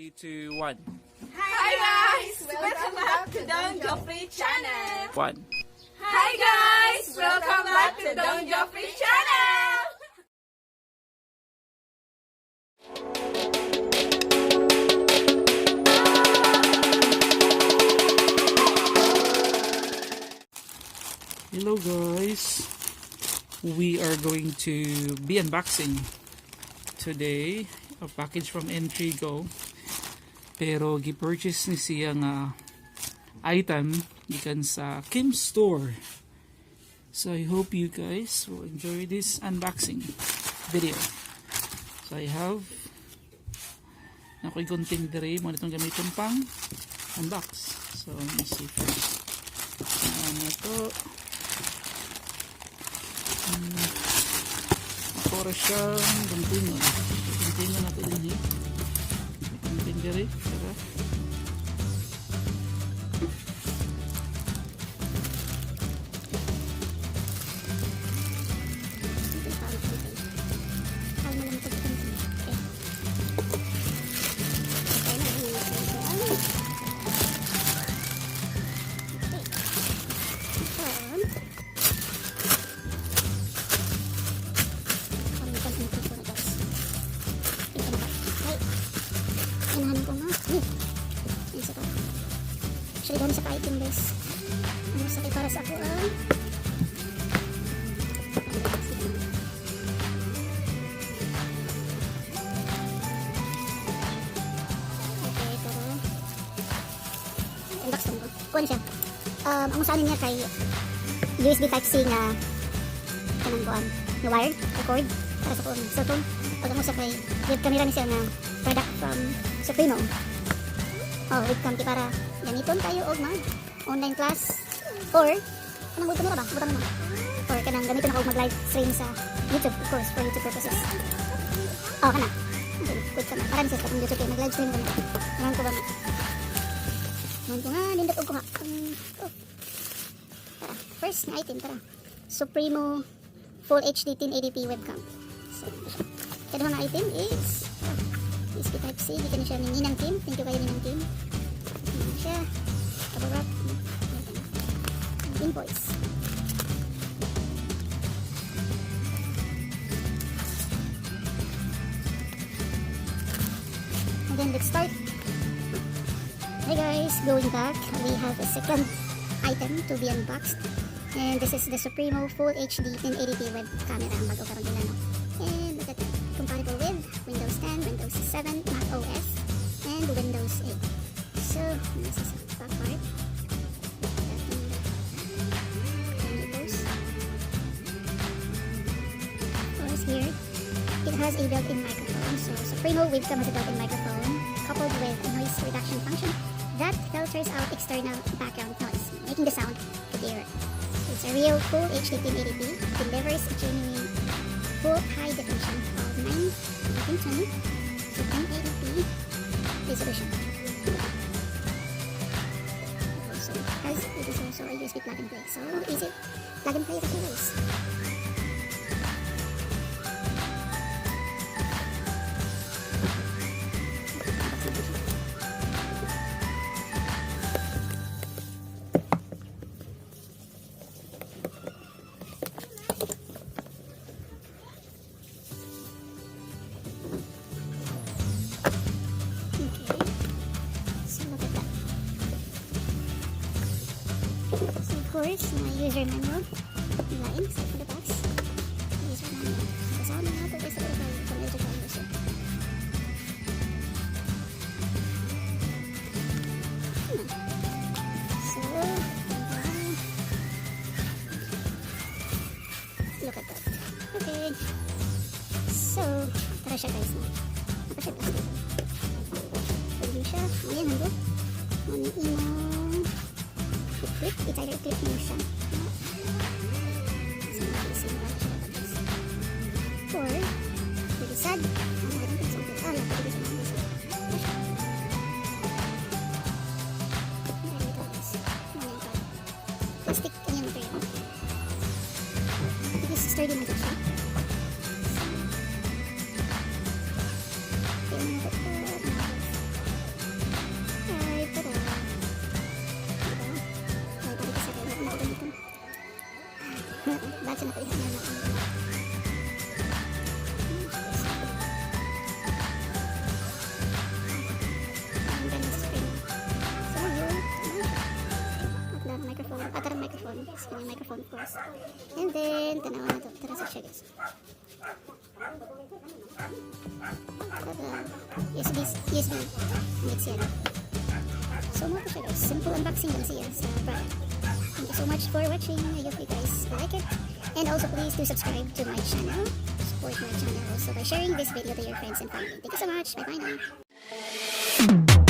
3, 2, 1. Hi guys! Welcome back to Don Joffrey Channel! 1. Hi guys! Welcome back to Don Joffrey Channel! Hello guys! We are going to be unboxing today a package from Intrigo. Pero gi-purchase ni siya nga item gikan sa Kim Store. So I hope you guys will enjoy this unboxing video. So I have ako'y gunting diri mo nitong gamiton pang unbox. So let me see first. Ano to? Ako ra siyang guntingon. Guntingon nato din eh. Gunting diri. Tara. Actually, dami sa ka-item, guys. Ano sa kay para sa ako ang Okay, tara. Unbox ko. Kuha na siya. Ang usahan niya kay USB Type-C nga kanang kuan nga wire or cord para sa kuan cellphone. Pag ang usa kay web camera ni siya nga product from Supremo. Oh, webcam kay para gamiton tayo og mag online class or kanang web camera ba? Butang mo. Or kanang gamiton ako og mag live stream sa YouTube, of course, for YouTube purposes. Oh, kana. Okay, webcam. Para ni siya sa YouTube kay mag live stream kami. Ngayon ko ba nga? Ngayon ko nga, nindot og kuha. Oh. Tara, first na item, tara. Supremo Full HD 1080p webcam. So, ito siya. Kaduha nga item is USB Type-C. Gikan siya ni Ninang Kim. Thank you kayo, Ninang Kim. Ayan siya. Double wrap. Ayan. Invoice. And then let's start. Hey guys, going back, we have a second item to be unboxed. And this is the Supremo Full HD 1080p web camera ang bago karon nila, no. And look at that. Compatible with Windows 10, Windows 7, Mac OS, and Windows 8. So, this is the back part. And it goes. Of course, here, it has a built-in microphone. So, Supremo webcam has a built-in microphone coupled with a noise reduction function that filters out external background noise, making the sound clearer. It's a real full HD 1080p, delivers genuine full high definition of 9 1920 to 1080p resolution. Also has it is also a USB plug and play. So easy plug and play ra siya, guys. Okay. So look at that. So of course, my user manual. Lain, side for the box. User manual. So kasama na ito guys sa familiar ka user. So, look at that. Okay. So, tara siya, guys. No? Ito siya plastic. Pwede siya. Ayan, hanggo. Ano imong i-clip. It's either i-clip mo siya. So, siya guys. Or, pwede sad. Ano ba rin? So, yeah, pwede siya mga guys. Ano siya? Ano ito, guys? Ano yung plastic, ano yung material. It is sturdy na siya. So, kaya na ito, mga guys. I-add sa nato diha na. Ang ganda sa screen. So, yun. At lang microphone. At ang microphone. Sa kanyang microphone, of course. And then, tanawa na to. Tara sa siya, guys. Tada. USB, USB. Mix yan. So, mao to siya, guys. Simple unboxing lang siya sa product. Thank you so much for watching. I hope you guys like it. And also, please do subscribe to my channel. Support my channel also by sharing this video to your friends and family. Thank you so much. Bye-bye now.